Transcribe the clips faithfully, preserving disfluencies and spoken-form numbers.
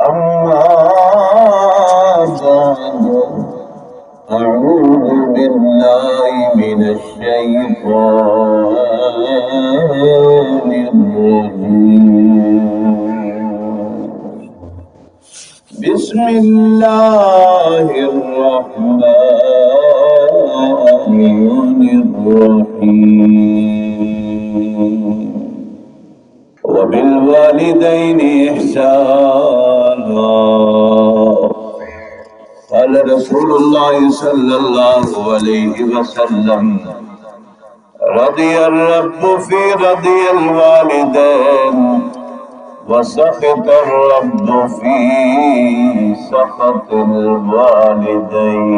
أما بعد، أعوذ بالله من الشيطان الرجيم. بسم الله الرحمن الرحيم. وبالوالدين إحسانا. قال رسول الله صلى الله عليه وسلم: رضي الرب في رضي الوالدين، وسخط الرب في سخط الوالدين.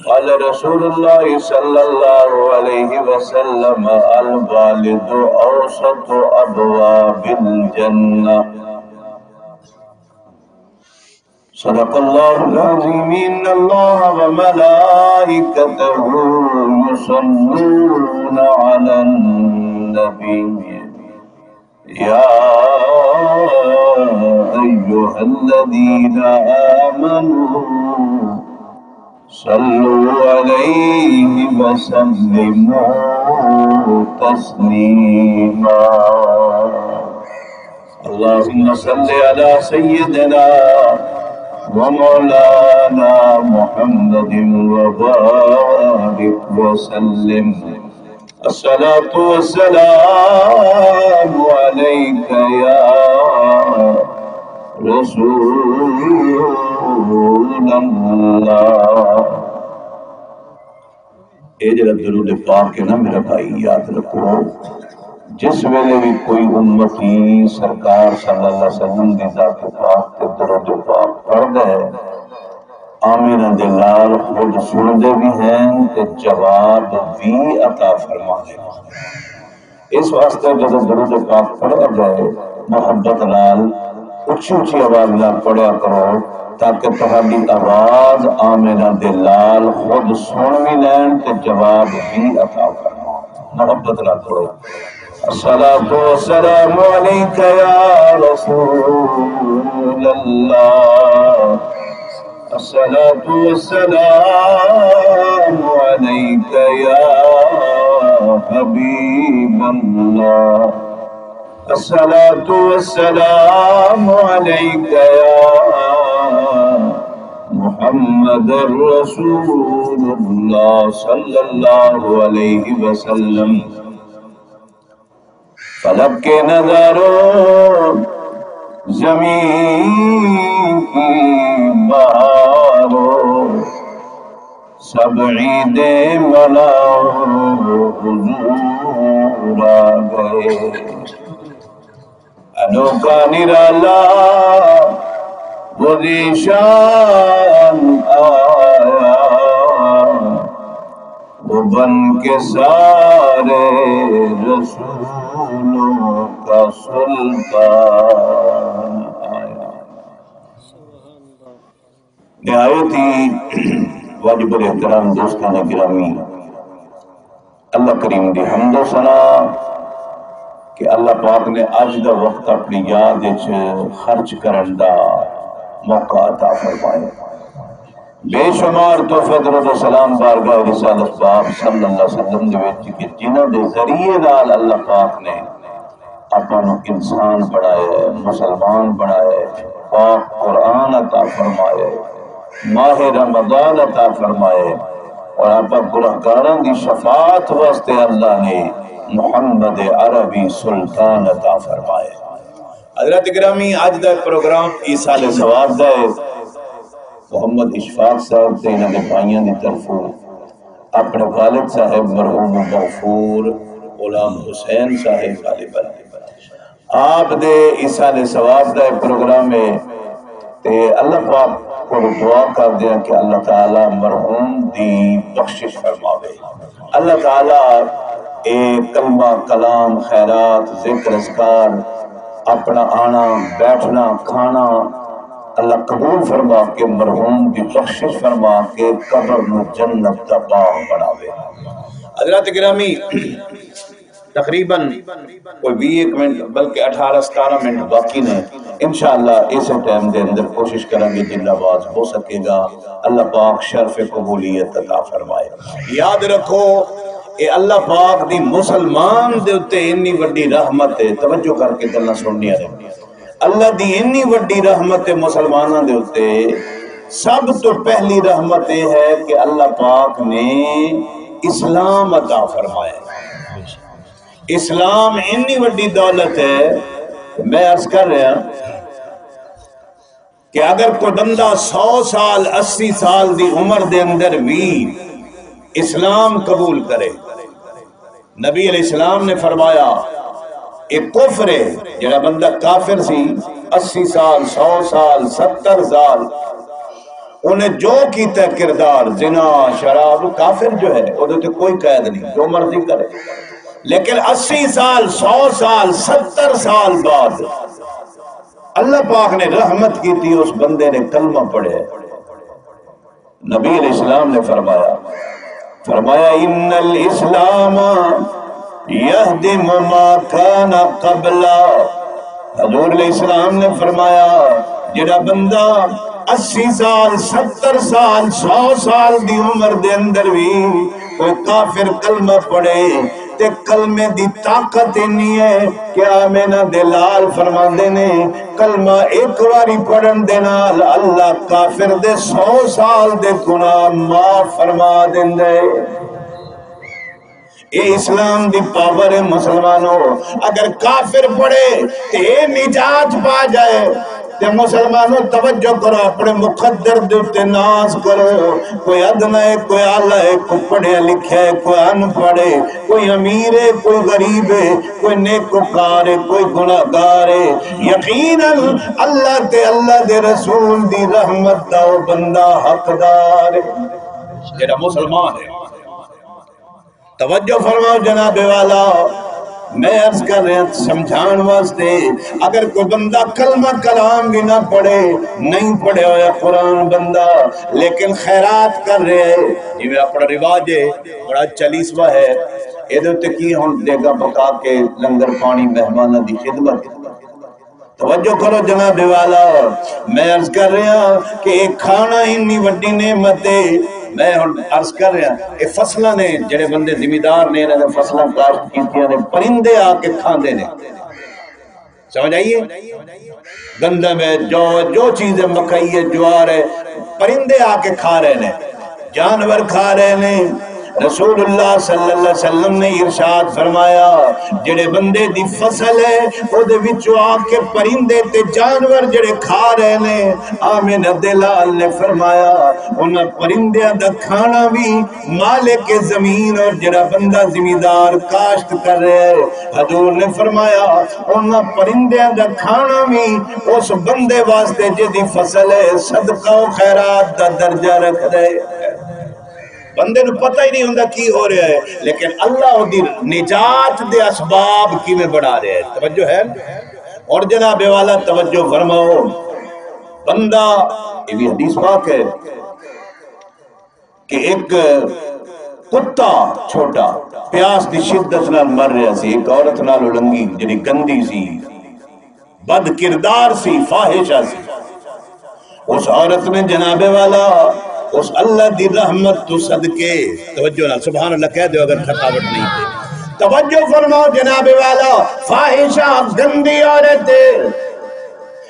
قال رسول الله صلى الله عليه وسلم: الوالد أوسط أبواب الجنة. صدق الله العظيم. إن الله وملائكته يصلون على النبي. يا أيها الذين آمنوا صلوا عليه وسلموا تسليما. اللهم صل على سيدنا ومولانا محمد وبارك وسلم. الصلاة والسلام عليك يا رسول الله. اے جڑا درود پاک ہے نا میرا بھائی، یاد رکھو، جس ویلے بھی کوئی امتی سرکار صلی اللہ علیہ وسلم دی ذات پاک تے درود پاک پڑھدا ہے، آمین دے نال خود سݨدے وی ہن تے جواب وی عطا فرماندے ہن۔ اس واسطے جدوں درود پاک پڑھیا جائے، محبت نال اچھی اچھی آواز نال پڑھیا کرو، تاکہ تہاݙی آواز آمین دے نال خود سݨ وی لین تے جواب وی عطا فرماون۔ محبت نال پڑھو۔ الصلاة والسلام عليك يا رسول الله. الصلاة والسلام عليك يا حبيب الله. الصلاة والسلام عليك يا محمد رسول الله صلى الله عليه وسلم. فلک کے نظاروں، زمین کی بہاروں، سب عیدیں مناؤ، حضور آ گئے۔ انوکھا نرالا وہ ذیشان آیا، وہ بن کے سارے رسولوں کا سلطان آیا۔ نہایت ہی واجب الاحترام دوستان گرامی، اللہ کریم دی حمد و ثنا کہ اللہ پاک نے اج دا وقت اپنی یاد وچ خرچ کرن دا موقع عطا فرمایا۔ بے شمار تحفے درود و سلام بارگاہ رسالت پاک صلی اللہ علیہ وسلم دے وچ کہ جنہاں دے ذریعے نال اللہ پاک نے آپاں نوں انسان بݨایا ہے، مسلمان بݨایا ہے، پاک قرآن عطا فرمایا ہے، ماہ رمضان عطا فرمایا ہے، اور آپاں گنہگاراں دی شفاعت واسطے اللہ نے محمد عربی سلطان عطا فرمایا ہے۔ حضرات گرامی، اج دا پروگرام ایصال ثواب دا ہے۔ محمد اشفاق صاحب تے انہاں دے بھائیاں دی طرفوں اپݨے والد صاحب مرحوم مغفور غلام حسین صاحب غالباً آپ دے ایصال ثواب دا پروگرام ہے، تے اللہ پاک کولوں دعا کردے ہاں کہ اللہ تعالیٰ مرحوم دی بخشش فرماوے۔ اللہ تعالیٰ اے کلمہ، کلام، خیرات، ذکر، اذکار، اپݨا آݨا، ٻیٹھݨا، کھاݨا اللہ قبول فرما کے مرحوم دی بخشش فرما کے قبر نوں جنت دا باغ بݨاوے۔ حضرات گرامی، تقریباً کوئی ویہہ ایک منٹ، بلکہ اٹھارہ ستارہ منٹ باقی نے۔ انشاءاللہ اسے ٹائم دے اندر کوشش کریں گے، جنہیں آواز ہو سکے گا۔ اللہ پاک شرف قبولیت عطا فرمائے۔ یاد رکھو، اے اللہ پاک دی مسلمان دے اتے انی وڈی رحمت ہے۔ توجہ کر کے گلاں سننیاں نے۔ اللہ دی انی وڈی رحمت ہے مسلماناں دے اتے۔ سب تو پہلی رحمت یہ ہے کہ اللہ پاک نے اسلام عطا فرمایا۔ اسلام انی وڈی دولت ہے۔ میں عرض کر رہا کہ اگر کوئی بندہ سو سال، اسی سال دی عمر دے اندر بھی اسلام قبول کرے، نبی علیہ السلام نے فرمایا، ایک کفر ہے، جڑا بندہ کافر سی، اسی سال، سو سال، ستر سال، انہیں جو کیتا کردار، زنا، شراب، کافر جو ہے، وہ تو کوئی قید نہیں، جو مرضی کرے۔ لیکن اسی سال، سو سال، ستر سال بعد اللہ پاک نے رحمت کی تھی، اس بندے نے کلمہ پڑھے۔ نبی علیہ السلام نے فرمایا، فرمایا، "ان الاسلام یہدم ما کان قبلہ۔" حضور علیہ السلام نے فرمایا، جڑا بندہ اسی سال، ستر سال، سو سال دی عمر دے اندر بھی کوئی کافر کلمہ پڑھے، تے کلمے دی طاقت اینی ہے کہ آمنہ دے لال فرماندے نے، کلمہ ایک واری پڑھن دے نال اللہ کافر دے سو سال دے گناہ معاف فرما دیندے۔ اے اسلام دی پاور ہے مسلمانو۔ اگر کافر پڑھے تے نجات پا جائے، تے مسلمانو توجہ کرو، اپنے مقدر دے اتے ناز کرو۔ کوئی ادنا ہے، کوئی اعلیٰ ہے، کوئی پڑھیا لکھیا ہے، کوئی ان پڑھ ہے، کوئی امیر ہے، کوئی غریب ہے، کوئی نیکوکار ہے، کوئی گناہگار ہے۔ یقیناً اللہ تے اللہ دے رسول دی رحمت دا او بندہ حقدار ہے، جڑا مسلمان ہے۔ توجہ فرماؤ جناب والا، میں عرض کر رہا سمجھان واسطے، اگر کوئی بندہ کلمہ کلام بھی نہ پڑھے، نہیں پڑھے ہویا قرآن بندہ، لیکن خیرات کر رہے، جی میں اپنا رواج ہے، بڑا چالیسواں ہے، یہ کی ہن دیگا پکا کے لنگر پانی مہمانوں دی خدمت۔ توجہ کرو جناب والا، میں عرض کر رہا کہ ایک کھانا انی وڈی نعمت ہے۔ میں ہن عرض کر رہا، یہ فصلاں نے، جڑے بندے زمیندار نے، انہاں نے فصلاں کاشت کیتیاں نے، پرندے آ کے کھاندے نے۔ سمجھ آئیے؟ گندم ہے، جو، جو چیز ہے، مکئی ہے، جوار ہے، پرندے آ کے کھا رہے نے۔ جانور کھا رہے نے۔ رسول اللہ صلی اللہ علیہ وسلم نے ارشاد فرمایا، جڑے بندے دی فصل ہے، او دے وچوں آ کے پرندے تے جانور جڑے کھا رہے نے، آمنہ دے لال نے فرمایا، انہاں پرندیاں دا کھانا بھی مالک زمین اور جڑا بندہ زمیندار کاشت کر رہا ہے، حضور نے فرمایا، انہاں پرندیاں دا کھانا بھی اس بندے واسطے جدی فصل ہے، صدقہ و خیرات دا درجہ رکھ دے۔ بندے نو پتہ ہی نہیں ہوندا کی ہو رہا ہے، لیکن اللہ دی نجات دے اسباب کیویں بنا رہا ہے۔ توجہ ہے؟ اور جناب والا توجہ فرماؤ، بندہ، یہ بھی حدیث پاک ہے کہ ایک کتا چھوٹا پیاس دی شدت نال مر رہا سی، ایک عورت نال النگی جڑی گندی سی، بد کردار سی، فاحشہ سی۔ اس عورت نے جناب والا اس اللہ دی رحمت تو صدقے، توجہ نال سبحان اللہ کہہ دیو اگر تھکاوٹ نہیں تے۔ توجہ فرماؤ جناب والا، فاحشہ گندی عورت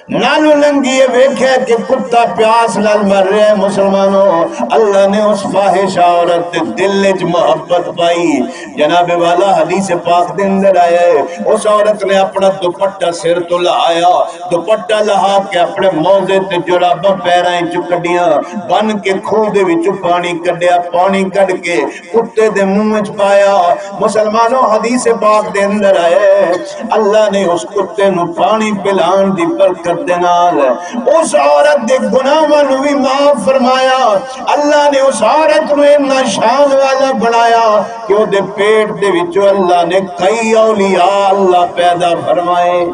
نالوں لنگھی ہے، ویکھیا کہ کتا پیاس نال مر رہا ہے۔ مسلمانوں، اللہ نے اس فاحشہ عورت دے دل وچ محبت پائی۔ جناب والا، حدیث پاک دے اندر آیا ہے، اس عورت نے اپنا دوپٹہ سر تو لہایا، دوپٹہ لہا کے اپنے موزے تے جراباں پیراں وچ کڈیاں، بن کے کھوہ دے وچوں پانی کڈیا، پانی کڈ کے کتے دے منہ وچ پایا۔ مسلمانوں، حدیث پاک دے اندر آیا ہے، اللہ نے اس کتے نو پانی پلان دی برکت دے نال اس عورت دے گناہاں نو بھی معاف فرمایا۔ اللہ نے اس عورت نو اتنا شان والا بنایا کہ او دے پیٹ دے وچوں اللہ نے کئی اولیاء اللہ پیدا فرمائے۔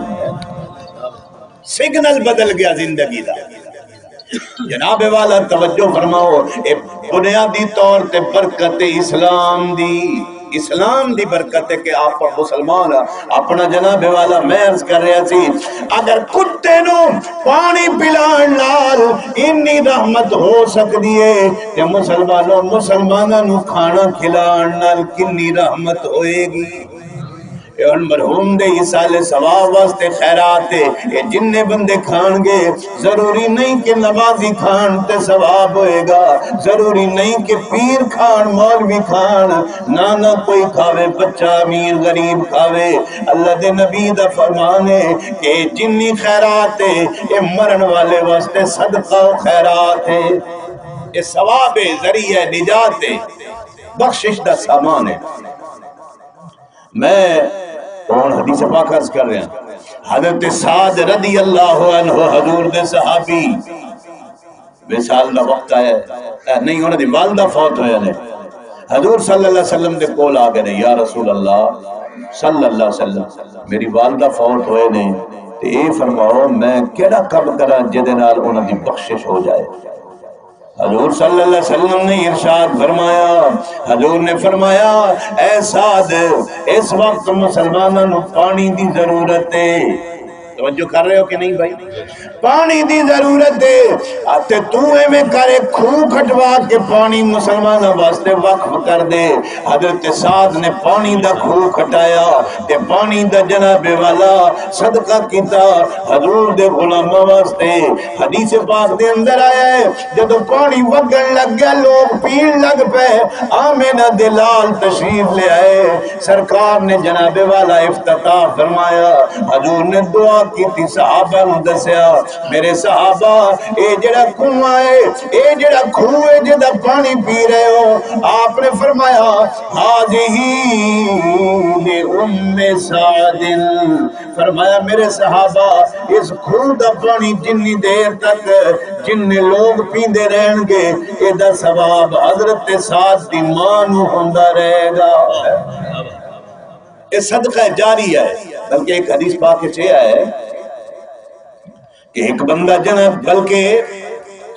سگنل بدل گیا زندگی دا۔ جناب والا توجہ فرماؤ، اے بنیادی طور تے برکت اسلام دی۔ اسلام دی برکت ہے کہ آپ مسلمان ہاں۔ اپنا جناب والا میں عرض کر رہا سی، اگر کتے نو پانی پلان نال اینی رحمت ہو سکدی ہے، تے مسلمانوں، مسلماناں نو کھانا کھلان نال کنی رحمت ہوئے گی؟ اے ہن مرحوم دے ایصال ثواب واسطے خیرات ہے۔ اے جنے بندے کھان گے، ضروری نہیں کہ نمازی کھان تے ثواب ہوئے گا، ضروری نہیں کہ پیر کھان، مولوی کھان، نہ نہ کوئی کھاوے، بچہ امیر غریب کھاوے۔ اللہ دے نبی دا فرمان ہے کہ جنی خیرات ہے، اے مرن والے واسطے صدقہ و خیرات ہے۔ اے ثواب ہے، ذریعہ نجات ہے، بخشش دا سامان ہے۔ میں ہن حدیث پاک عرض کر رہا۔ حضرت سعد رضی اللہ عنہ، حضور دے صحابی، وصال دا وقت آیا ہے۔ اے نہیں، انہاں دی والدہ فوت ہوئے نے۔ حضور صلی اللہ علیہ وسلم دے کول آ گئے نے، یا رسول اللہ صلی اللہ علیہ وسلم، میری والدہ فوت ہوئے نے، تے اے فرماؤ میں کیڑا کم کراں جدے نال انہاں دی بخشش ہو جائے؟ حضور صلی اللہ علیہ وسلم نے ارشاد فرمایا، حضور نے فرمایا، اے سعد، اس وقت مسلماناں نو پانی دی ضرورت ہے۔ توجہ کر رہے ہو کہ نہیں بھائی؟ پانی دی ضرورت ہے۔ اتے تو ایویں کر، ایک کھوہ کھٹوا کے پانی مسلماناں واسطے وقف کر دے۔ حضرت سعد نے پانی دا کھوہ کھٹایا تے پانی دا جناب والا صدقہ کیتا حضور دے غلاماں واسطے۔ حدیث پاک دے اندر آیا ہے، جدوں پانی وگن لگ گیا، لوگ پین لگ پئے۔ آمنہ دے لال تشریف لے آئے، سرکار نے جناب والا افتتاح فرمایا، حضور نے دعا کیتی، صحابہ نو دسیا، میرے صحابہ، اے جڑا کنواں ہے، اے جڑا کھوہ ہے، جدا پانی پی رہے ہو، آپ نے فرمایا، "ھذہ لأم سعد۔" فرمایا، میرے صحابہ، اس کھوہ دا پانی جنی دیر تک جن لوگ پیندے رہن گے، اے دا ثواب حضرت سعد دی ماں نو ہوندا رہے گا۔ اے صدقہ جاری ہے۔ بلکہ ایک حدیث پاک وچ اے آیا ہے کہ ایک بندہ جناب، بلکہ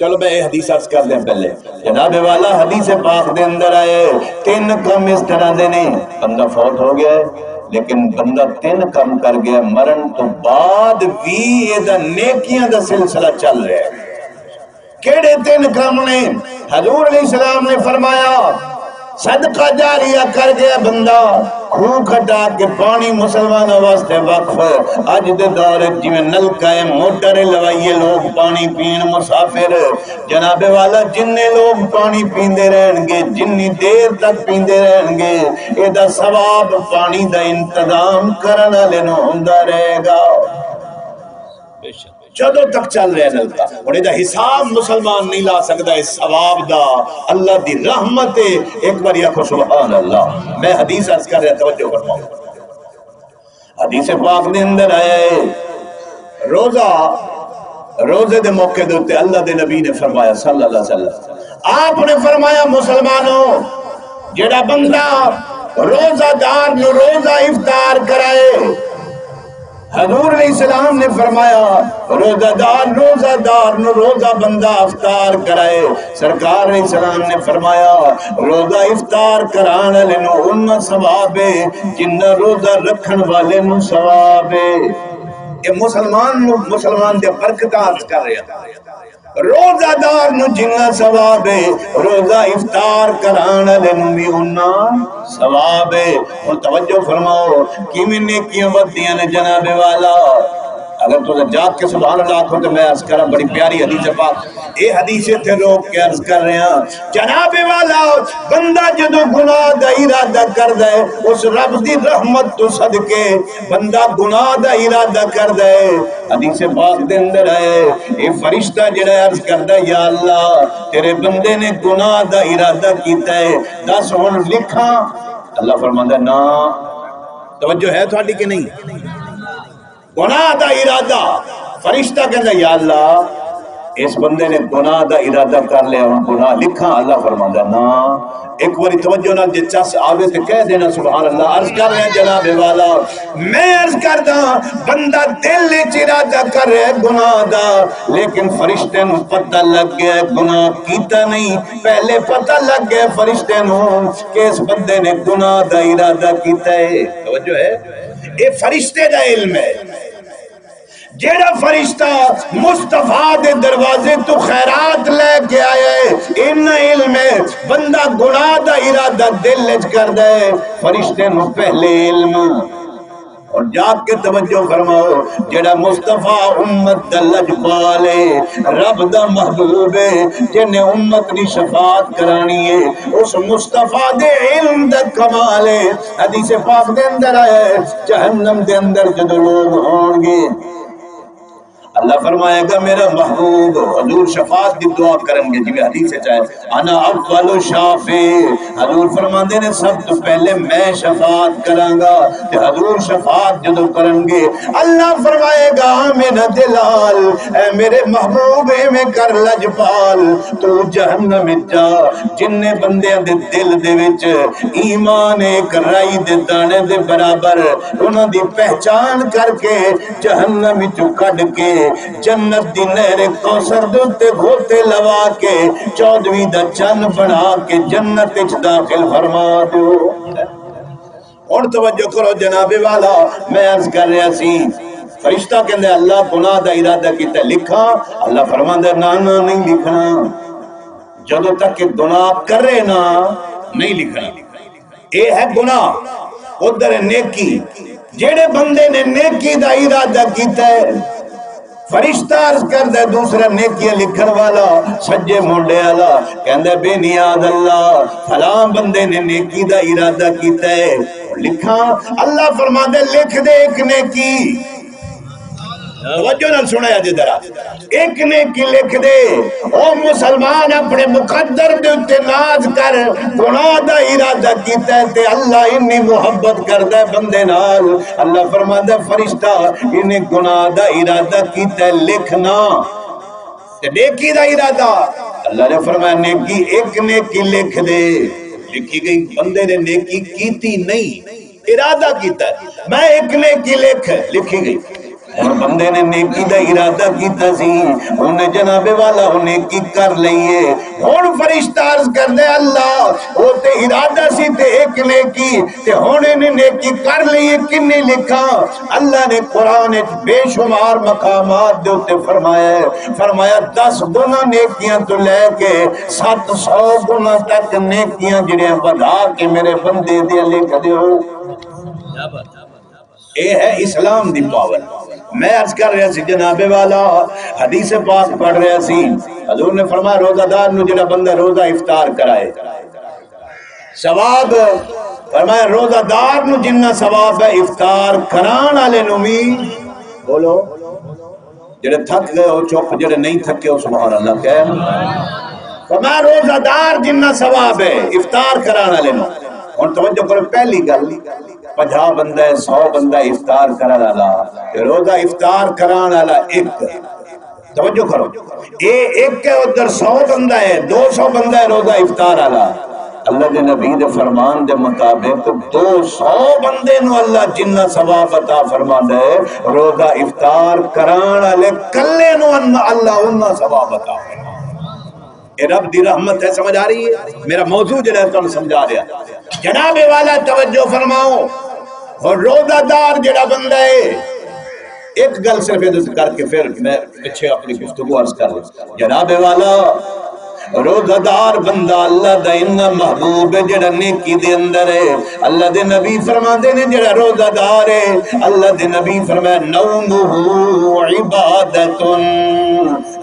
چلو میں اے حدیث عرض کر دیں پہلے۔ جناب والا، حدیث پاک دے اندر آئے، تین کم اس طرح دے نے، بندہ فوت ہو گیا ہے، لیکن بندہ تین کم کر گیا، مرن تو بعد بھی اے دا نیکیاں دا سلسلہ چل رہا ہے۔ کیڑے تین کم نے؟ حضور علیہ السلام نے فرمایا، صدقہ جاریہ کر گیا بندہ، کھوہ کھٹا کے پانی مسلماناں واسطے وقف۔ اج دے دور وچ جویں نلکا ہے، موٹر ہے، لوائیے لوگ پانی پین، مسافر، جناب والا، جنہیں لوگ پانی پیندے رہن گے، جنی دیر تک پیندے رہن گے، اے دا ثواب پانی دا انتظام کرن والے نو ہوندا رہے گا۔ بے شک۔ جدوں تک چل رہا ہے نلکا، ہن اے دا حساب مسلمان نہیں لا سکدا، اس ثواب دا۔ اللہ دی رحمت ہے۔ ایک بار آکھو سبحان اللہ۔ میں حدیث عرض کر رہا، توجہ فرماؤ۔ حدیث پاک دے اندر آیا ہے، روزہ، روزے دے موقع دے اُتے اللہ دے نبی نے فرمایا صلی اللہ علیہ وسلم، آپ نے فرمایا، مسلمانوں، جڑا بندہ روزہ دار نو روزہ افطار کرائے، حضور علیہ السلام نے فرمایا، روزہ دار، روزہ دار نو روزہ بندہ افطار کرائے۔ سرکار علیہ السلام نے فرمایا، روزہ افطار کران والے نو اُنا ثواب ہے جنہ روزہ رکھن والے نو ثواب ہے۔ اے مسلمان نو، مسلمان دے برکتاں عرض کر رہے ہیں۔ روزہ دار نو جنہ ثواب ہے، روزہ افطار کران والے نو بھی اُنا ثواب ہے۔ ہن توجہ فرماؤ، کیویں نیکیاں ودھدیاں نے جناب والا۔ اگر تساں جاگ کے سبحان اللہ آکھو تو میں عرض کراں، بڑی پیاری حدیث پاک۔ اے حدیث اتھے روک کے عرض کر رہے ہیں، جناب والا، بندہ جدوں گناہ دا ارادہ کردا ہے، اس رب دی رحمت تو صدقے بندہ گناہ دا ارادہ کردا ہے، حدیث پاک دے اندر ہے، اے فرشتہ جڑا عرض کردا ہے، یا اللہ، تیرے بندے نے گناہ دا ارادہ کیتا ہے، دس ہن لکھاں؟ اللہ فرماندا ہے، نہ۔ توجہ ہے تہاڈی کہ نہیں؟ گناہ دا ارادہ۔ فرشتہ کہندا، یا اللہ، اس بندے نے گناہ دا ارادہ کر لیا، ہن گناہ لکھاں؟ اللہ فرماندا، نہ۔ ایک واری توجہ نال جے چس آوے تے کہہ دینا، سبحان اللہ۔ عرض کر رہے ہیں جناب والا، میں عرض کردا، بندہ دل وچ ارادہ کر رہے گناہ دا، لیکن فرشتے نو پتہ لگ گیا گناہ کیتا نہیں۔ پہلے پتہ لگ گیا فرشتے نو کہ اس بندے نے گناہ دا ارادہ کیتا ہے۔ توجہ ہے؟ یہ فرشتے دا علم ہے۔ جیڑا فرشتہ مصطفیٰ دے دروازے تو خیرات لے کے آیا ہے، ان علم ہے۔ بندہ گناہ دا ارادہ دل وچ کردا ہے، فرشتے نو پہلے علم۔ اور جاگ کے توجہ فرماؤ، جیڑا مصطفیٰ امت دا لجپال ہے، رب دا محبوب ہے، جن نے امت دی شفاعت کرانی ہے، اس مصطفیٰ دے علم دا کمال ہے۔ حدیث پاک دے اندر آیا ہے، جہنم دے اندر جدوں لوگ ہون گے، اللہ فرمائے گا، میرا محبوب، حضور شفاعت دی دعا کرن گے، جویں حدیث وچ آئے، انا اول شافع۔ حضور فرماندے نے، سب تو پہلے میں شفاعت کراں گا۔ تے حضور شفاعت جدوں کرن گے، اللہ فرمائے گا، آمنہ دے لال، اے میرے محبوب، ایویں کر لجپال، تو جہنم وچ جا، جن بندیاں دے دل دے وچ ایمان ایک رائی دے دانے دے برابر، انہاں دی پہچان کر کے جہنم وچوں کڈھ کے جنت دی نہر کوثر دے اُتے غوطے لوا کے چودھویں دا چن بنا کے جنت وچ داخل فرما دیو۔ ہݨ توجہ کرو جناب والا، میں عرض کر رہا سی، فرشتہ کہندے، اللہ گناہ دا ارادہ کیتا، لکھاں؟ اللہ فرماندا، نہ نہ، نہیں لکھنا۔ جدوں تک کہ گناہ کرے نہ، نہیں لکھنا۔ اے ہے گناہ، ادھر ہے نیکی۔ جیڑے بندے نے نیکی دا ارادہ کیتا ہے، فرشتہ عرض کردا ہے، دوسرا نیکیاں لکھن والا، سجے مونڈے والا، کہندا ہے، بے نیاز اللہ، فلاں بندے نے نیکی دا ارادہ کیتا ہے، لکھاں؟ اللہ فرماندا ہے، لکھ دے ایک نیکی۔ توجہ نال سنیا جے ذرا، ایک نیکی لکھ دے۔ او مسلمان، اپنے مقدر دے اُتے ناز کر، گناہ دا ارادہ کیتا ہے تے اللہ انی محبت کردا ہے بندے نال۔ اللہ فرماندا ہے، فرشتہ، انہیں گناہ دا ارادہ کیتا ہے، لکھنا۔ تے نیکی دا ارادہ، اللہ نے فرمایا، نیکی، ایک نیکی لکھ دے۔ لکھی گئی، بندے نے نیکی کیتی نہیں، ارادہ کیتا ہے، میں ایک نیکی لکھ، لکھی گئی۔ ہن بندے نے نیکی دا ارادہ کیتا سی، انہیں جناب والا او نیکی کر لئی ہے۔ ہن فرشتہ عرض کردے، اللہ، او تے ارادہ سی تے ایک نیکی، تے ہن انہیں نیکی کر لئی ہے، کنی لکھاں؟ اللہ نے قرآن وچ بے شمار مقامات دے اُتے فرمایا ہے، فرمایا، دس گنا نیکیاں تو لے کے ست سو گنا تک نیکیاں جڑیاں ودھا کے میرے بندے دیاں لکھ دیو۔ اے ہے اسلام دی پاور۔ میں عرض کر رہا سی جناب والا، حدیث پاک پڑھ رہا سی، حضور نے فرمایا، روزہ دار نو جڑا بندہ روزہ افطار کرائے، ثواب، فرمایا، روزہ دار نو جنہ ثواب ہے افطار کران والے نو وی۔ بولو، جڑے تھک گئے ہو چپ، جڑے نہیں تھکے ہو سبحان اللہ کہہ۔ فرمایا، روزہ دار جنہ ثواب ہے افطار کران والے نو۔ ہن توجہ کرو، پہلی گل، پنجاہ بندہ ہے، سو بندہ افطار کرن والا، تے روزہ افطار کران والا ایک۔ توجہ کرو، اے ایک ہے، ادھر سو بندہ ہے، دو سو بندہ ہے روزہ افطار والا۔ اللہ دے نبی دے فرمان دے مطابق دو سو بندے نو اللہ جنہ ثواب عطا فرماندا ہے، روزہ افطار کران والے کلے نو ان-، اللہ انہاں ثواب عطا فرماندا ہے۔ اے رب دی رحمت ہے، سمجھ آ رہی ہے؟ میرا موضوع جڑا ہے تانوں سمجھا رہا۔ جناب والا توجہ فرماؤ، اور روزہ دار جڑا بندہ ہے، ایک گل صرف ادھر کر کے پھر میں پچھے اپنی گفتگو عرض کر رہا۔ جناب والا، روزہ دار بندہ اللہ دا انہاں محبوب ہے جڑا نیکی دے اندر ہے۔ اللہ دے نبی فرماندے نے، جڑا روزہ دار ہے، اللہ دے نبی فرمایا، نومہ عبادۃ۔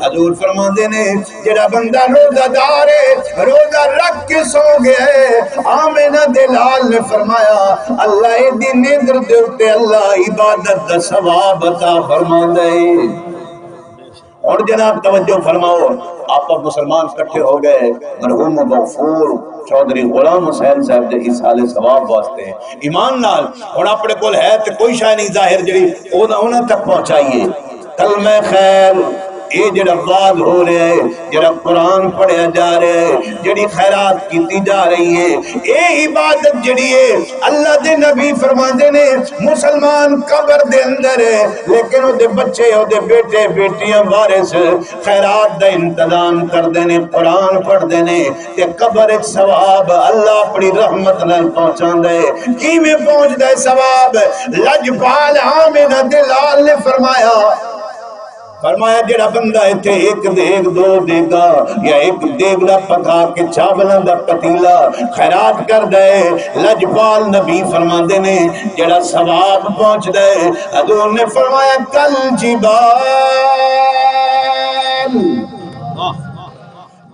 حضور فرماندے نے، جڑا بندہ روزہ دار ہے، روزہ رکھ کے سو گیا ہے، آمنہ دے لال نے فرمایا، اللہ اے دی نیندر دے اُتے اللہ عبادت دا ثواب عطا فرماندا ہے۔ ہن جناب توجہ فرماؤ، آپ مسلمان کٹھے ہو گئے مرحوم غفور چوہدری غلام حسین صاحب دے ایصال ثواب واسطے۔ ایمان نال، ہن اپنے کول ہے تے کوئی شے نہیں ظاہر جڑی انہاں، انہاں تک پہنچائیے۔ کلمہ خیر، اے جڑا وعظ ہو رہا ہے، جڑا قرآن پڑھیا جا رہا ہے، جڑی خیرات کیتی جا رہی ہے، اے عبادت جڑی ہے، اللہ دے نبی فرماندے نے، مسلمان قبر دے اندر ہے، لیکن او دے بچے، او دے بیٹے، بیٹیاں، وارث خیرات دا انتظام کردے نے، قرآن پڑھدے نے، تے قبر اچ ثواب اللہ اپنی رحمت نال پہنچاندا ہے۔ کیویں پہنچدا ہے ثواب؟ لجپال آمنہ دے لال نے فرمایا، فرمایا، جڑا بندہ اتھے ایک دیگ، دو دیگا یا ایک دیگ دا پکا کے چاولاں دا پتیلا خیرات کردا ہے، لجپال نبی فرماندے نے، جڑا ثواب پہنچدا ہے، حضور نے فرمایا، کل جبال،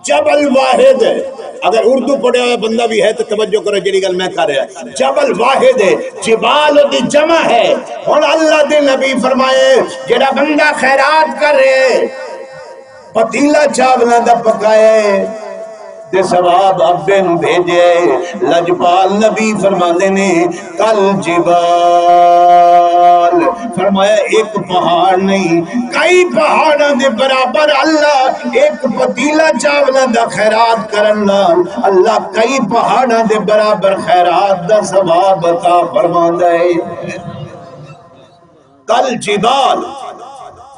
جبل واحد۔ اگر اردو پڑھیا ہویا بندہ بھی ہے تو توجہ کرو جڑی گل میں کر رہا، جبل واحد ہے، جبال دی جمع ہے۔ ہن اللہ دے نبی فرمائے، جڑا بندہ خیرات کرے، پتیلا چاولاں دا پکائے، تے ثواب ابے نوں بھیجے۔ لجپال نبی فرماندے نے، کل جبال، فرمایا، ایک پہاڑ نہیں، کئی پہاڑاں دے برابر۔ اللہ ایک پتیلا چاولاں دا خیرات کرن نال، اللہ کئی پہاڑاں دے برابر خیرات دا ثواب عطا فرماندا ہے۔ کل جبال۔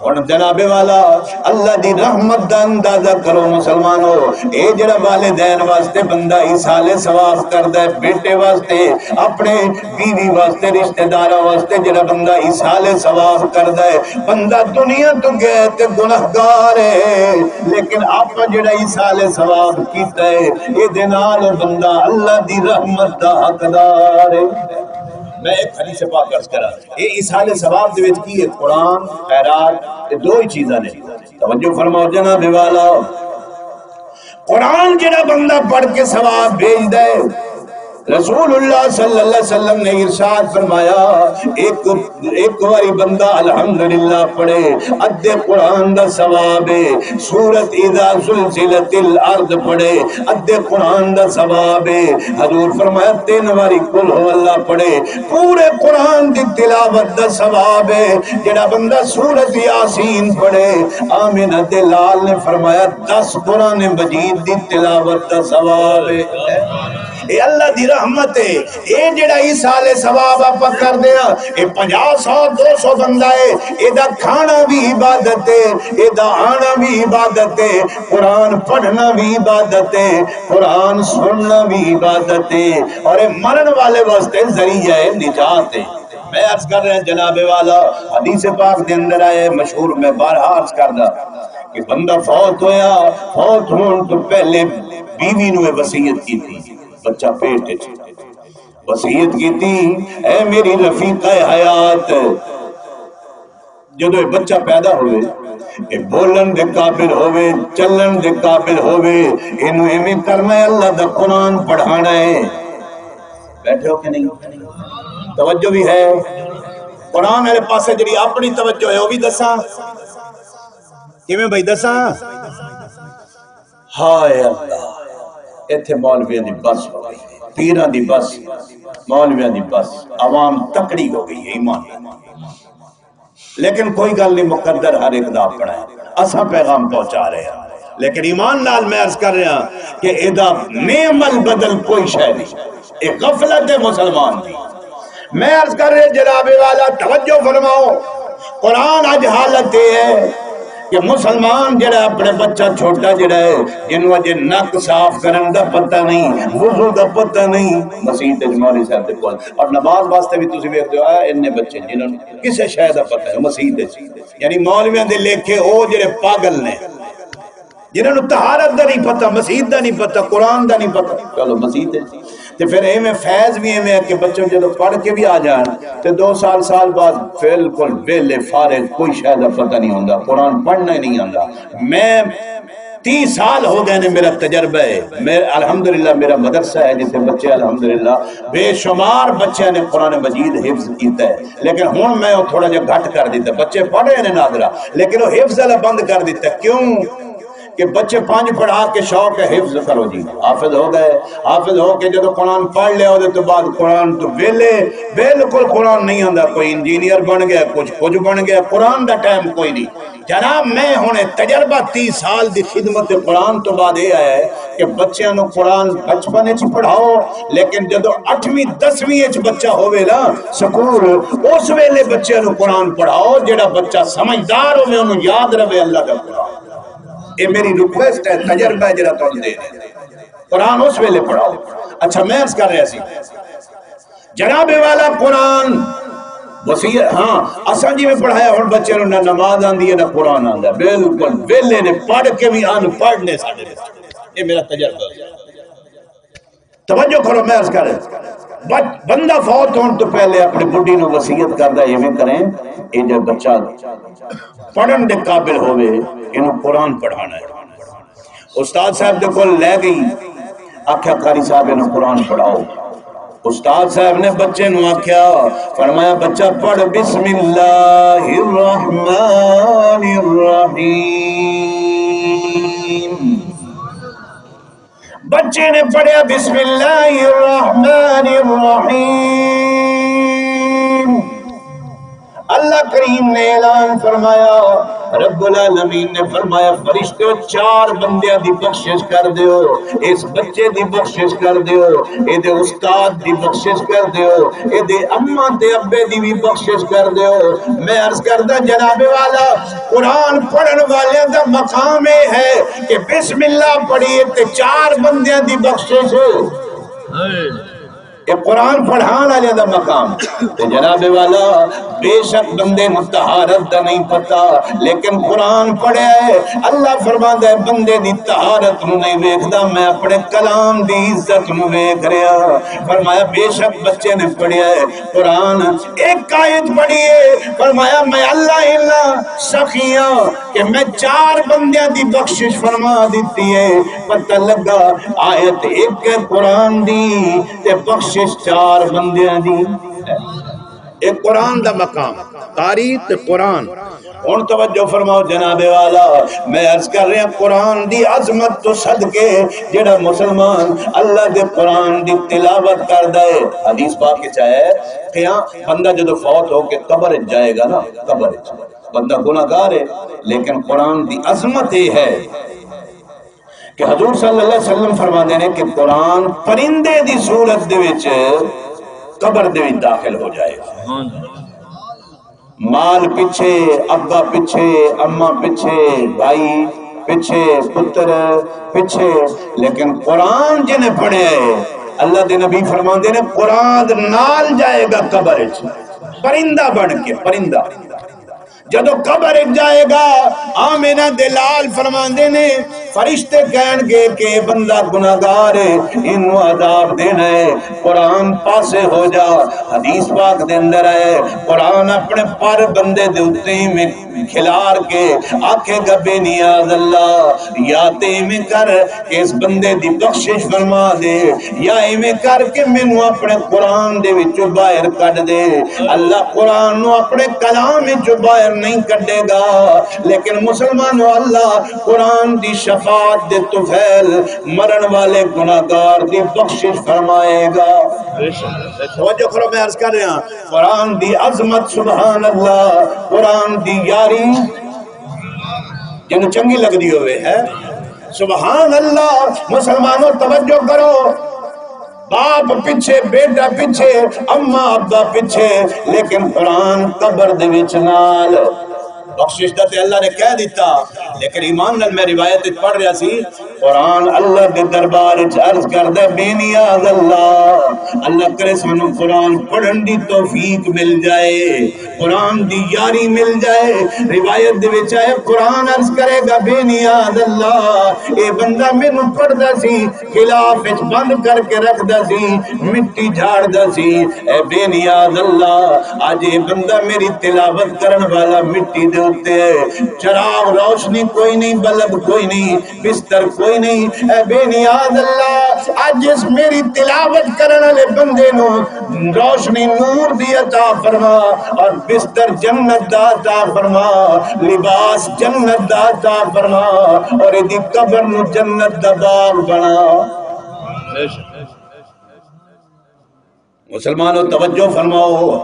ہن جناب والا، اللہ دی رحمت دا اندازہ کرو مسلمانو۔ اے جڑا والدین واسطے بندہ ایصال ثواب کردا ہے، بیٹے واسطے، اپنے بیوی واسطے، رشتہ داراں واسطے جڑا بندہ ایصال ثواب کردا ہے، بندہ دنیا تو گیا تے گناہگار ہے، لیکن آپ جڑا ایصال ثواب کیتا ہے، اے دے نال او بندہ اللہ دی رحمت دا حقدار ہے۔ میں ایک حدیث پاک عرض کراں، اے ایصال ثواب دے وچ کی ہے؟ قرآن، خیرات، اے دو ہی چیزاں نے۔ توجہ فرماؤ جناب والا، قرآن جڑا بندہ پڑھ کے ثواب بھیجدا ہے، رسول اللہ صلی اللہ علیہ وسلم نے ارشاد فرمایا، ایک، ایک واری بندہ الحمدللہ پڑھے، ادھے قرآن دا ثواب ہے۔ سورت اذا زلزلت الارض پڑھے، ادھے قرآن دا ثواب ہے۔ حضور فرمایا، تین واری قل ہو اللہ پڑھے، پورے قرآن دی تلاوت دا ثواب ہے۔ جڑا بندہ سورت یاسین پڑھے، آمنہ دے لال نے فرمایا، دس قرآن مجید دی تلاوت دا ثواب ہے۔ اے اللہ دی رحمت ہے۔ اے جڑا ایصال ثواب آپاں کردے ہاں، اے پنجاہ، سو، دو سو بندہ ہے، اے دا کھانا بھی عبادت ہے، اے دا آنا بھی عبادت ہے، قرآن پڑھنا بھی عبادت ہے، قرآن سننا بھی عبادت ہے، اور اے مرن والے واسطے ذریعہ نجات ہے۔ میں عرض کر رہا جناب والا، حدیث پاک دے اندر آئے مشہور، میں بارہا عرض کردا کہ بندہ فوت ہویا، فوت ہون تو پہلے بیوی نوں اے وصیت کیتی، بچہ پیٹ وچ وصیت کیتی، اے میری رفیقہ حیات، جدوں اے بچہ پیدا ہووے، اے بولن دے قابل ہووے، چلن دے قابل ہووے، اینوں ایویں کرنا ہے، اللہ دا قرآن پڑھانا ہے۔ بیٹھے ہو کہ نہیں؟ توجہ بھی ہے؟ قرآن والے پاسے جڑی اپنی توجہ ہے، وہ بھی دساں۔ کیویں بھائی دساں؟ ہائے اللہ، ایتھے مولویاں دی بس ہو گئی، پیراں دی بس، مولویاں دی بس، عوام تکڑی ہو گئی ہے ایمان نال۔ لیکن کوئی گل نہیں، مقدر ہر ایک دا اپنا ہے، اساں پیغام پہنچا رہے ہیں۔ لیکن ایمان نال میں عرض کر رہا کہ ادا نعم البدل کوئی شے نہیں، اے غفلت ہے مسلمان دی۔ میں عرض کر رہے جناب والا، توجہ فرماؤ، قرآن اج حالت اے ہے کہ مسلمان جڑا اپنے بچہ چھوٹا جڑا ہے، جنوں اجے نک صاف کرن دا پتہ نہیں، وضو دا پتہ نہیں، مسیت اچ مولوی صاحب دے کول، اور نماز واسطے بھی تسی ویکھدے ہو، اے انہیں بچے جنہاں نوں کسے شے دا پتہ ہے مسیت اچ، یعنی مولویاں دے لیکھے او جڑے پاگل نے، جنہاں نوں طہارت دا نہیں پتہ، مسیت دا نہیں پتہ، قرآن دا نہیں پتہ، چلو مسیت ہے۔ تے پھر ایویں فیض بھی ایویں ہے کہ بچوں جدوں پڑھ کے بھی آ جان تے دو سال، سال بعد بالکل ویلے فارغ، کوئی شے دا پتہ نہیں ہوندا، قرآن پڑھنا ہی نہیں آندا۔ میں تیس سال ہو گئے نے، میرا تجربہ ہے۔ میں الحمدللہ میرا مدرسہ ہے جتھے بچے الحمدللہ بے شمار بچیاں نے قرآن مجید حفظ کیتا ہے، لیکن ہن میں او تھوڑا جہا گھٹ کر دیتا۔ بچے پڑھ رہے نے نادرا، لیکن او حفظ والا بند کر دیتا۔ کیوں؟ کہ بچے پنج پڑھا کے شوق ہے حفظ کرو جی، حافظ ہو گئے، حافظ ہو کے جدوں قرآن پڑھ لیا، اودے تو بعد قرآن تو ویلے، بالکل قرآن نہیں آندا۔ کوئی انجینئر بن گیا، کچھ کچھ بن گیا، قرآن دا ٹائم کوئی نہیں۔ جناب، میں ہن تجربہ تیس سال دی خدمت قرآن تو بعد یہ آیا ہے کہ بچیاں نو قرآن بچپن اچ پڑھاؤ، لیکن جدوں اٹھویں دسویں اچ بچہ ہووے نا سکول، اس ویلے بچیاں نو قرآن پڑھاؤ، جڑا بچہ سمجھدار ہووے، اونوں یاد رہے اللہ دا قرآن۔ یہ میری ریکویسٹ ہے، تجربہ ہے جڑا تہاڈے دے۔ قرآن اس ویلے پڑھاؤ۔ اچھا، میں عرض کر رہا سی، جناب والا، قرآن وصیت، ہاں، اساں جی میں پڑھایا، ہن بچے نوں نہ نماز آندی ہے، نہ قرآن آندا ہے۔ بالکل ویلے نے، پڑھ کے بھی ان پڑھ نے ساڈے بچے۔ یہ میرا تجربہ ہے۔ توجہ کرو، میں عرض کر رہا، بچ-، بندہ فوت ہون تو پہلے اپنی بڈھی نوں وصیت کردا ہے، ایویں کریں، یہ جو بچہ پڑھن دے قابل ہووے، اینوں قرآن پڑھانا ہے۔ استاد صاحب دے کول لے گئی، آکھیا، "قاری صاحب، انہاں قرآن پڑھاؤ۔" استاد صاحب نے بچے نوں آکھیا، فرمایا، "بچہ، پڑھ بسم اللہ الرحمن الرحیم۔" بچے نے پڑھیا، "بسم اللہ الرحمن الرحیم۔" اللہ کریم نے اعلان فرمایا، رب العالمین نے فرمایا، "فرشتو، چار بندیاں دی بخشش کر دیو، اس بچے دی بخشش کر دیو، اے دے استاد دی بخشش کر دیو، اے دے اماں تے ابے دی بھی بخشش کر دیو۔" میں عرض کردا، جناب والا، قرآن پڑھن والیاں دا مقام اے ہے کہ بسم اللہ پڑھیے تے چار بندیاں دی بخشش۔ یہ قرآن پڑھان والے دا مقام۔ تے جناب والا، بے شک بندے نوں طہارت دا نہیں پتہ، لیکن قرآن پڑھیا ہے۔ اللہ فرماندا ہے، بندے دی طہارت نوں نہیں ویکھدا، میں اپنے کلام دی عزت نوں ویکھ رہا۔ فرمایا، بے شک بچے نے پڑھیا ہے قرآن، ایک آیت پڑھی ہے، فرمایا، میں اللہ اللہ سخی ہاں کہ میں چار بندیاں دی بخشش فرما دیتی ہے۔ پتہ لگا، آیت ایک ہے قرآن دی تے بخشش چار بندیاں دی۔ اے قرآن دا مقام، قاری تے قرآن۔ ہن توجہ فرماؤ جناب والا، میں عرض کر رہا، قرآن دی عظمت تو صدقے، جڑا مسلمان اللہ دے قرآن دی تلاوت کردا ہے، حدیث پاک وچ آیا ہے کہ ہاں، بندہ جدوں فوت ہو کے قبر وچ جائے گا نا، قبر وچ بندہ گناہگار ہے، لیکن قرآن دی عظمت یہ ہے کہ حضور صلی اللہ علیہ وسلم فرماندے نے کہ قرآن پرندے دی صورت دے وچ قبر دے وچ داخل ہو جائے گا۔ مال پچھے، ابا پچھے، اماں پچھے، بھائی پچھے، پتر پچھے، لیکن قرآن جنہیں پڑھے ہے، اللہ دے نبی فرماندے نے، قرآن نال جائے گا قبر وچ، پرندہ بن کے، پرندہ۔ جدوں قبر وچ جائے گا، آمنہ دے لال فرماندے نے، فرشتے کہن گے کہ اے بندہ گناہگار ہے، اینوں عذاب دینا ہے، قرآن پاسے ہو جا۔ حدیث پاک دے اندر ہے، قرآن اپنے پر بندے دے اُتے میں کھلار کے آکھے گا، بے نیاز اللہ، یا تے ایویں کر کہ اس بندے دی بخشش فرما دے، یا ایویں کر کے مینوں اپنے قرآن دے وچوں باہر کڈھ دے۔ اللہ قرآن نو اپنے کلام وچوں باہر نہیں کڈے گا، لیکن مسلمانو، اللہ قرآن دی شفاعت دے طفیل مرن والے گناہگار دی بخشش فرمائے گا۔ توجہ کرو، میں عرض کر رہا، قرآن دی عظمت، سبحان اللہ، قرآن دی یاری، جنوں چنگی لگدی ہووے، ہے۔ سبحان اللہ، مسلمانوں، توجہ کرو، باپ پچھے، بیٹا پچھے، اماں ابا پچھے، لیکن قرآن قبر دے وچ نال۔ بخشش دا تے اللہ نے کہہ دیتا، لیکن ایمان نال میں روایت وچ پڑھ رہا سی، قرآن اللہ دے دربار وچ عرض کردا، بے نیاز اللہ، اللہ کرے سانوں قرآن پڑھن دی توفیق مل جائے، قرآن دی یاری مل جائے۔ روایت دے وچ آئے، قرآن عرض کرے گا، بے نیاز اللہ، اے بندہ مینوں پڑھدا سی، غلاف وچ بند کر کے رکھدا سی، مٹی جھاڑدا سی، اے بے نیاز اللہ، اج اے بندہ میری تلاوت کرن والا مٹی دے اُتے ہے، چراغ، روشنی کوئی نہیں، بلب کوئی نہیں، بستر کوئی نہیں۔ اے بے نیاز اللہ، اج اس میری تلاوت کرن والے بندے نو روشنی نور دی عطا فرما، اور بستر جنت دا عطا فرما، لباس جنت دا عطا فرما، اور ایدی قبر نو جنت دا باغ بنا۔ مسلمانوں، توجہ فرماؤ،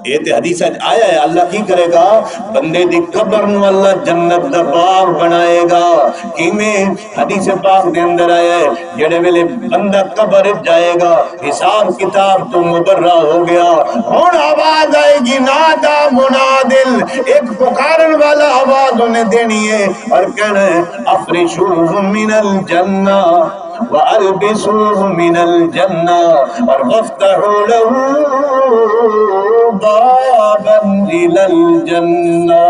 یہ تے حدیث آیا ہے، اللہ کی کرے گا؟ بندے دی قبر نو اللہ جنت دا باغ بنائے گا۔ کیویں؟ حدیث پاک دے اندر آیا ہے، جڑے ویلے بندہ قبر وچ جائے گا، حساب کتاب تو مبرا ہو گیا، ہن آواز آئے گی، نادا منادل، ایک پکارن والا آواز انہیں دینی ہے اور کہنا ہے، افرشوہ من الجنہ، والبسوہ من الجنہ، اور وافتحوا لہ بابا الی الجنہ۔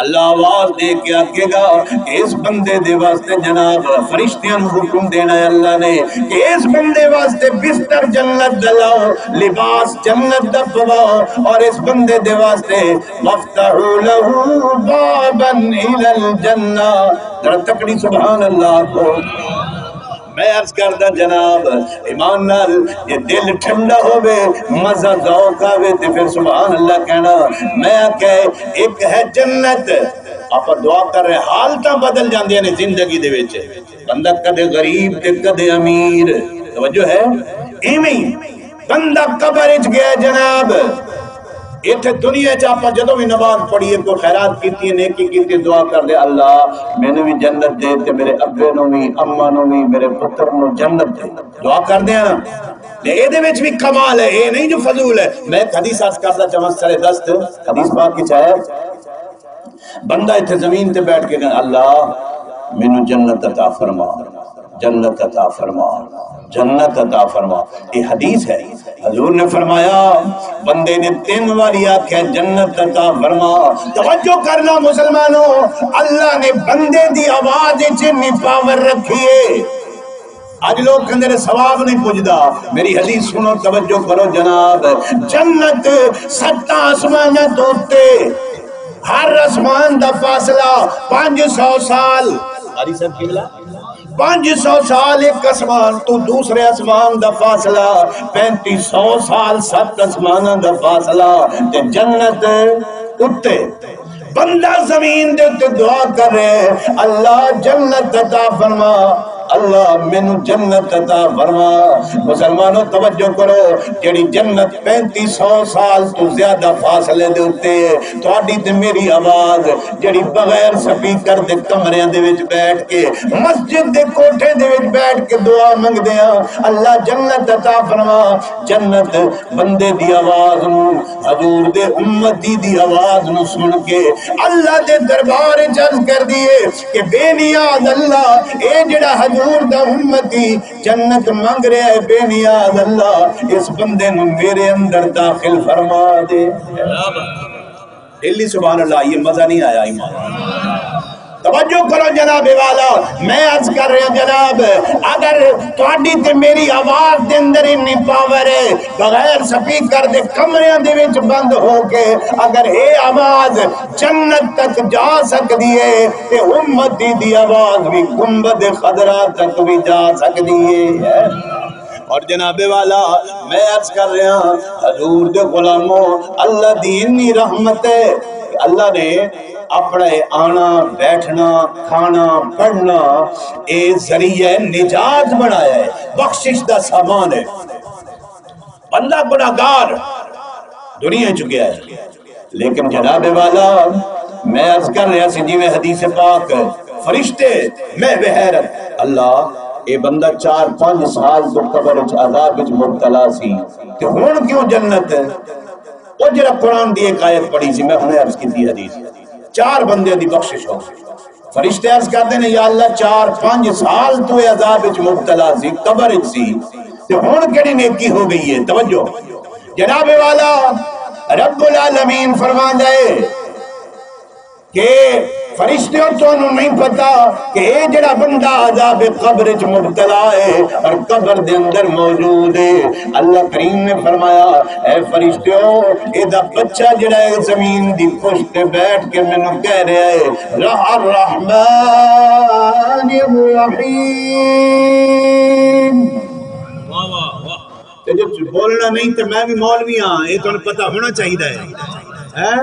اللہ آواز دے کے آکھے گا کہ اس بندے دے واسطے، جناب، فرشتیاں نوں حکم دینا ہے اللہ نے کہ اس بندے واسطے بستر جنت دا لاؤ، لباس جنت دا پواؤ، اور اس بندے دے واسطے وافتحوا لہ بابا الی الجنہ۔ ذرا تکڑی سبحان اللہ آکھو۔ میں عرض کردا جناب، ایمان نال، جے دل ٹھنڈا ہووے، مزہ ذوق آوے، تے پھر سبحان اللہ کہنا۔ میں آکھیا، ایک ہے جنت، آپاں دعا کر رہے، حالتاں بدل جاندیاں نے زندگی دے وچ۔ بندہ کدے غریب تے کدے امیر، توجہ ہے؟ ایویں بندہ قبر اچ گیا جناب، ایتھے دنیا اچ آپاں جدوں وی نماز پڑھیے، کوئی خیرات کیتی، نیکی کیتی، دعا کر دے، اللہ مینوں وی جنت دے تے میرے ابے نوں وی، اماں نوں وی، میرے پتر نوں جنت دے۔ دعا کر دے نا۔ تے اے دے وچ وی کمال ہے، اے نہیں جو فضول ہے۔ میں ایک حدیث عرض کردا چاہواں، سر دست حدیث پاک وچ آیا، بندہ اتھے زمین تے بیٹھ کے کہنا، اللہ مینوں جنت عطا فرما، جنت عطا فرما، جنت عطا فرما۔ یہ حدیث ہے۔ حضور نے فرمایا، بندے نے تین واری آکھیا، جنت عطا فرما۔ توجہ کرنا مسلمانوں، اللہ نے بندے دی آواز وچ اتنی پاور رکھی ہے۔ اج لوگ کہندے نے ثواب نہیں پجدا۔ میری حدیث سنو، توجہ کرو جناب۔ جنت ستاں آسماناں تو اتے، ہر آسمان دا فاصلہ پنج سو سال۔ قاری صاحب قبلہ، پنج سو سال ایک آسمان تو دوسرے آسمان دا فاصلہ، پینتی سو سال ست آسماناں دا فاصلہ، تے جنت اتے۔ بندہ زمین دے اتے دعا کرے، اللہ جنت عطا فرما، اللہ مینوں جنت عطا فرما۔ مسلمانوں توجہ کرو، جڑی جنت پینتی سو سال تو زیادہ فاصلے دے اتے ہے، تہاڈی تے میری آواز جڑی بغیر سپیکر دے کمریاں دے وچ بیٹھ کے، مسجد دے کوٹھے دے وچ بیٹھ کے دعا منگدے ہاں، اللہ جنت عطا فرما۔ جنت بندے دی آواز نوں، حضور دے امتی دی آواز نوں سن کے اللہ دے دربار وچ عرض کر دیے کہ بے نیاز اللہ، اے جڑا حضور دا امتی جنت منگ رہا ہے، بے نیاز اللہ، اس بندے نوں میرے اندر داخل فرما دے۔ دلی سبحان اللہ، یہ مزہ نہیں آیا ایمان۔ توجہ کرو جناب والا، میں عرض کر رہا جناب، اگر تہاڈی تے میری آواز دے اندر اتنی پاور ہے، بغیر سپیکر دے کمریاں دے وچ بند ہو کے اگر اے آواز جنت تک جا سکدی ہے تے امتی دی آواز وی گنبد خضرا تک وی جا سکدی ہے۔ اور جناب والا، میں عرض کر رہا، حضور دے غلاموں، اللہ دی انی رحمت ہے کہ اللہ نے اپنا آنا، بیٹھنا، کھانا، پڑھنا، اے ذریعہ نجات بنایا ہے، بخشش دا سامان ہے۔ بندہ گناہگار دنیا چ گیا ہے، لیکن جناب والا، میں عرض کر رہا سی، جویں حدیث پاک، فرشتے، میں بحیرت، اللہ، اے بندہ چار پنج سال تو قبر وچ عذاب وچ مبتلا سی، تے ہن کیوں جنت؟ او جڑا قرآن دی ایک آیت پڑھی سی، میں ہنے عرض کیتی حدیث، چار بندے دی بخشش ہو گئی۔ فرشتے عرض کردے نے، یا اللہ، چار پنج سال تو اے عذاب وچ مبتلا سی، قبر وچ سی، تے ہن کیڑی نیکی ہو گئی ہے؟ توجہ۔ جناب والا، رب العالمین فرماندا ہے کہ فرشتیو، تانوں نہیں پتا کہ اے جڑا بندہ عذاب قبر وچ مبتلا ہے اور قبر دے اندر موجود ہے، اللہ کریم نے فرمایا، اے فرشتیو، اے دا بچہ جڑا ہے زمین دی پشت تے بیٹھ کے مینوں کہہ رہا ہے، الرحمن الرحیم۔ واہ، واہ، واہ۔ تے جو بولنا نہیں تے میں بھی مولوی ہاں، یہ تمہیں پتہ ہونا چاہیے ہے۔ ہیں؟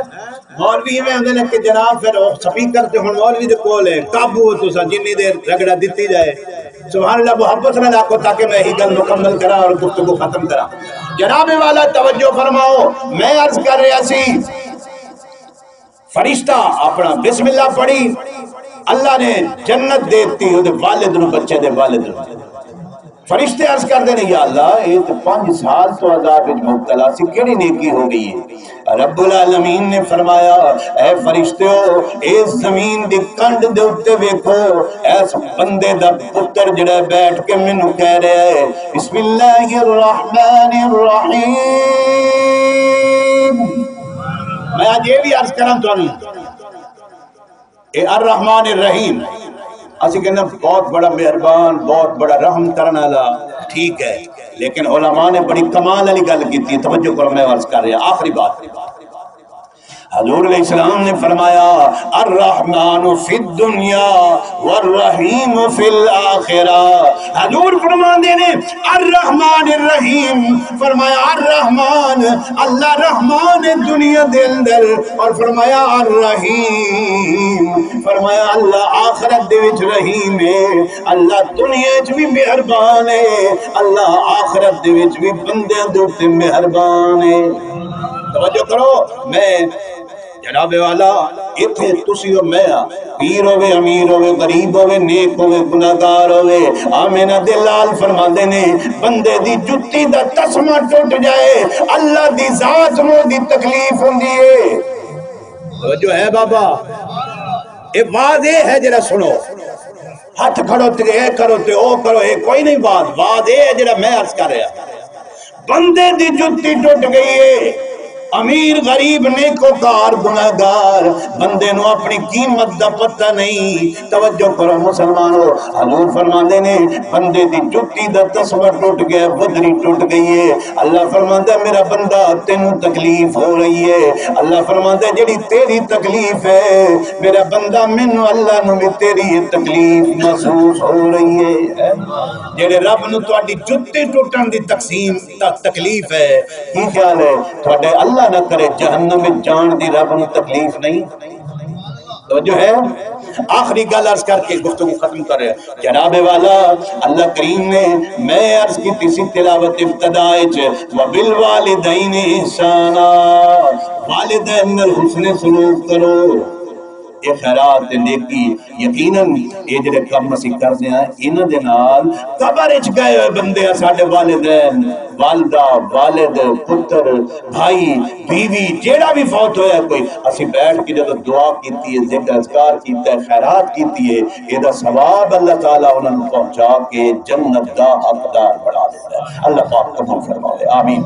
مولوی ایویں ہوندے نے کہ جناب پھر وہ سپیکر تے ہن مولوی دے کول ہے، قابو ہو تساں جنی دیر رگڑا دتی جائے۔ سبحان اللہ، محبت نال آکھو تاکہ میں یہی گل مکمل کراں اور گفتگو ختم کراں۔ جناب والا توجہ فرماؤ، میں عرض کر رہا سی، فرشتہ اپنا بسم اللہ پڑھی، اللہ نے جنت دے دتی اودے والد نو، بچے دے والد نو۔ فرشتے عرض کردے نے، یا اللہ، اے تے پنج سال تو عذاب وچ مبتلا سی، کیڑی نیکی ہو گئی ہے؟ رب العالمین نے فرمایا، اے فرشتیو، اے زمین دی کنڈ دے اُتے ویکھو، ایس بندے دا پتر جڑا بیٹھ کے مینوں کہہ رہا ہے، بسم اللہ الرحمن الرحیم۔ میں اج یہ بھی عرض کراں تانوں، اے الرحمن الرحیم، اسی کہنے بہت بڑا مہربان، بہت بڑا رحم کرنے والا، ٹھیک ہے، لیکن علماء نے بڑی کمال والی گل کی، توجہ کرو، میں عرض کر رہا، آخری بات۔ حضور علیہ السلام نے فرمایا، الرحمن فی الدنیا والرحیم فی الآخرہ۔ حضور فرماندے نے، الرحمن الرحیم، فرمایا الرحمن، اللہ رحمان ہے دنیا دے اندر، اور فرمایا الرحیم، فرمایا اللہ آخرت دے وچ رحیم ہے۔ اللہ دنیا وچ بھی مہربان ہے، اللہ آخرت دے وچ بھی بندیاں دے اُتے مہربان ہے۔ توجہ کرو، میں جناب والا، اتھے تسی و میں آ، پیر ہوے، امیر ہوے، غریب ہوے، نیک ہوے، گناہگار ہوے، آمنہ دے لال فرماندے نے، بندے دی جتی دا تسمہ ٹوٹ جائے، اللہ دی ذات نو دی تکلیف ہوندی ہے۔ توجہ ہے بابا؟ اے واضح ہے، جڑا سنو، ہتھ کھڑو تے اے کرو تے او کرو، اے کوئی نہیں، بات، بات اے ہے جڑا میں عرض کر رہا۔ بندے دی جتی ٹوٹ گئی ہے، امیر غریب نیکوکار گناہگار، بندے نو اپنی قیمت دا پتہ نہیں۔ توجہ کرو مسلمانو، حضور فرماندے نے، بندے دی جتی دا تسمہ ٹوٹ گیا، بدری ٹوٹ گئی ہے۔ اللہ فرماندا، میرا بندہ، تینوں تکلیف ہو رہی ہے۔ اللہ فرماندا، جڑی تیری تکلیف ہے، میرا بندہ، مینوں اللہ نوں بھی تیری یہ تکلیف محسوس ہو رہی ہے۔ جڑے رب نوں تہاڈی جتی ٹوٹن دی تقسیم، ت-، تکلیف ہے، کی خیال ہے، تہاڈے اللہ نہ کرے جہنم وچ جان دی رب نوں تکلیف نہیں؟ توجہ ہے؟ آخری گل عرض کر کے گفتگو ختم کر رہے ہیں۔ جناب والا، اللہ کریم نے، میں عرض کیتی سی تلاوت ابتدا وچ، "وبالوالدین احسانا"، والدین نال حسن سلوک کرو۔ اے خیرات تے نیکی، یقیناً اے جڑے کم اسی کردے ہیں، انہاں دے نال قبر وچ گئے ہوئے بندے، ساڈے والدین، والدہ، والد، پتر، بھائی، بیوی، جیڑا بھی فوت ہویا کوئی، اسی بیٹھ کے جدوں دعا کیتی ہے، ذکر اذکار کیتا ہے، خیرات کیتی ہے، اے دا ثواب اللہ تعالیٰ انہاں نوں پہنچا کے جنت دا حقدار بنا دیتا ہے۔ اللہ پاک قبول فرماوے، آمین۔